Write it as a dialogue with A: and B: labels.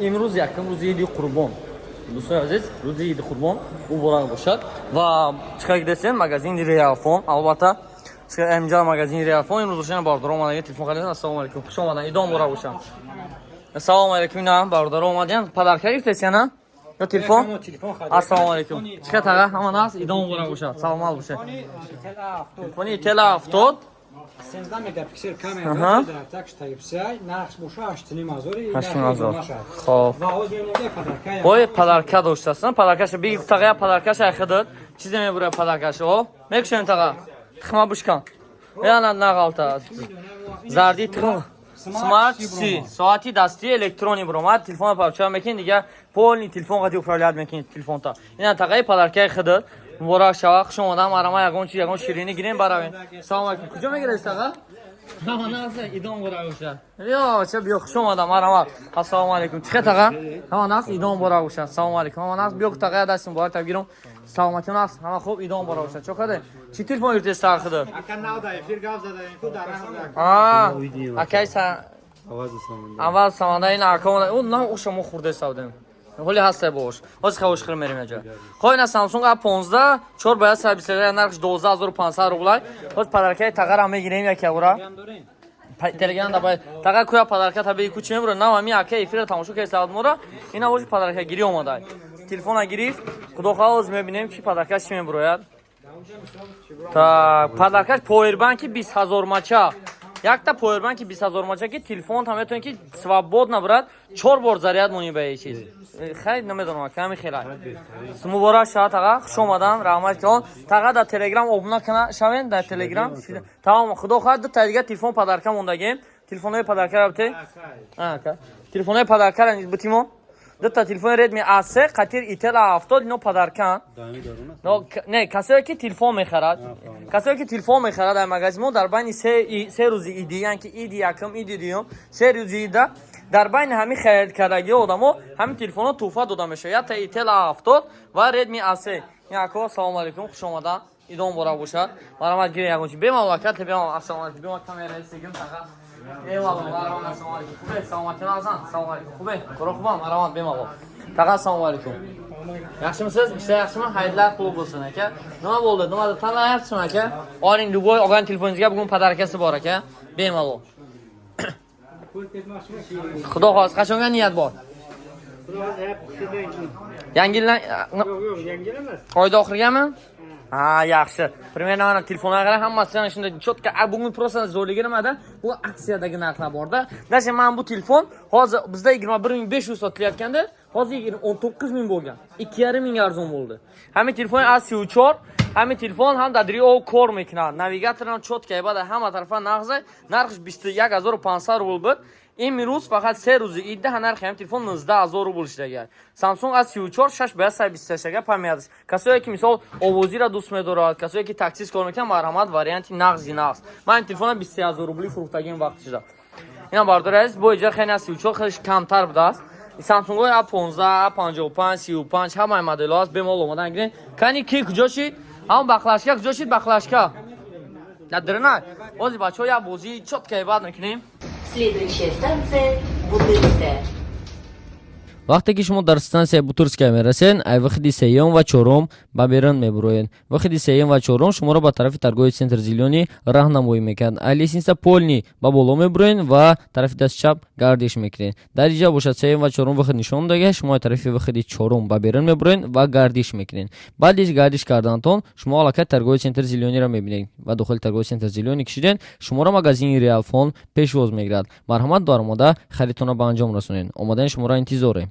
A: Имрӯз якум рӯзи Иди Қурбон, дӯстони азиз, рӯзи Иди Қурбон муборак бошад. Ва чӣ дидесем, магазини Реалфон, албатта, инҷа магазини Реалфон. Имрӯз бошад, бародаро омадан, телефон хариданд. Ассалому алайкум, хуш омадан, идом муборак бошад. Ассалому алайкум, ина бародаро омадиян, подарка гирифтесияна ё телефон? Ассалому алайкум, чӣ таға, ҳама наст, идом муборак бошад, саломат бошед. Телефони Ител 70.
B: 13 мегапиксел камера, так Type-C, нархш боша 8,5 ҳазор.
A: 8,5 ҳазор. Хоб.
B: Ва ҳозир мемонда подарка.
A: Ой, подарка доштастан, подаркаша биги, тағая, подаркаша айхидад. Чизе мебура подаркаша, о? Мекушем, таға. Тихма бушкан. Яна нағалта. Зарди тихма. Smart C, соати дастии электронӣ буромад, телефон парча мекин, дига полный телефон қати управлять мекин телефонта. Ина тағаи подаркаи хидад. Муборак шава, хуш омадам, арама ягон чи, ягон ширинӣ гирем, баравем. Салом алейкум. Куҷо мегиред, таға? Идом муборак бошад. Ё, ча биё, хуш омадам, марҳамат. Ассалому алейкум. Чӣ таға? Ҳама наст, идом муборак бошад. Салому алейкум. Ҳама наст, биё, таға, даст муборак таб гирам. Саломатӣ наст, ҳама хуб, идом муборак бошад. Чо каде? Чӣ телефон гирифтед, таға, худо?
B: Ака, нав да эфир гап задаем ку дар.
A: А, акай са аввал саманда ин ака омада. Ӯ на оша мо хурде савдем. Ҳоли ҳастай бош. Ҳозир хавош хир мерем яҷа. Хо, ина Samsung A15 4 ба 123, нархш 12 500 рублай. Ҳозир подаркаи тағара мегирем як явра. Телеграм да бай тага куя подарка таби ку чи мебура, нав ами ака эфира тамошо ки савд мора, ина боши, подарка гири омадай. Телефона гирифт, худо хоҳад, мебинем чи подарка чи мебурояд. Так, подаркаш повербанки 20 000 мача. Якта повербанки 20 000 мача, ки телефон там метавонед, ки свободно брат, чор бор заряд монӣ ба чиз. Хайр, намедонам, ками хелай. Муборак шавад, таға, хуш омадан, раҳмат кун. Таға, дар Телеграм обуна кана шавен, дар Телеграм. Тамом, худо хоҳад, ду та дига телефон подарка мондагем. Телефонҳои подарка бите. А, телефонҳои подарка битимо. Дута телефони Redmi A3 қатир Itel A70, ино подарка. Не, касое ки телефон мехарад, касое ки телефон мехарад дар магазин мо, дар байни 3 рӯзи иди, яъне ки иди якум, иди дуюм, 3 рӯзи ида, дар байни ҳамин харидкардагии одамо ҳамин телефонҳо тӯҳфа дода мешавад, якта Itel A70 ва Redmi A3. Яко, ассалому алайкум, хуш омадан, идом муборак бошад. Марҳамат, гире ягон чи бемаллакат бемал. Ассалому алайкум, бема камера сегим, тақа. Бемалол, марҳамат, ассалому алайкум. Хубе, саломатӣ, назан. Ассалому алайкум. Хубе, коро хубам, марҳамат, бемалол. Тақа, ассалому алайкум. Yaxshimisiz? Ishlar yaxshimi? Hayitlar qulub bo'lsin, aka. Nima bo'ldi? Nima tanlayapsizmi, aka? Oling, любой olgan telefoningizga bugun подаркasi bor, aka. Bemalol. Xudo xohlasa, qachonga niyat bor? Yangi yildan?
B: Yo'q, yo'q, yangi yil emas.
A: Oyda oxirigami? Ha, yaxshi. Примерно mana telefonlarga qarang, hammasi ana shunday чётко. Bugun просто zo'rligi nimada? Bu aksiyadagi narxlar borda. Даже mana bu telefon hozir bizda 21 500 sotilayotganda, hozir 19 ming bo'lgan. 2,5 ming arzon bo'ldi. Hamma telefon A34, hamma telefon ham da Rio kor мекунад. Навигатор ҳам чётко, баъд ҳама тарафа нағза. Нархш 21 500 рубл буд. Имрӯз фақат 3 рӯзи идда нархи ҳам телефон 19 000 рубл шудагай. Samsung A34 6 ба 128 ага памяташ. Касое ки мисол овозиро дӯст медорад, касое ки таксист кор мекунад, марҳамат, варианти нағзи нағз. Ман ин телефона 23 000 рубли фурӯхтагим вақт шуда. Ина, бардори азиз, бо иҷа хеле A34 хеле камтар будааст. Samsung-ҳои A15, A55, 35, ҳамаи моделҳо аст, бемалол омадан гирен. Кани ки куҷо шид? Ҳамон баклажка куҷо шид, баклажка? Надрина. Ҳозир, бачаҳо, як бозии чёткое баъд мекунем.
C: Следующая станция Бутырская.
A: Вақте ки шумо дар стансияи Бутырская мерасед, ай выходи сеюм ва чорум ба берун мебуроед. Выходи сеюм ва чорум шуморо ба тарафи торговый центр Зелёный раҳнамоӣ мекунад. Ай лестница полный ба боло мебуроед ва тарафи дасти чап гардиш мекунед. Дар инҷа бошад, сеюм ва чорум выход нишон додага, шумо ай тарафи выходи чорум ба берун мебуроед ва гардиш мекунед. Баъди гардиш карданатон шумо аллакай торговый центр Зелёныйро мебинед ва дохили торговый центр Зелёный кишиден, шуморо магазини Реалфон пешвоз мегирад. Марҳамат, даромада харидтонро ба анҷом расонед. Омадани шуморо интизорем.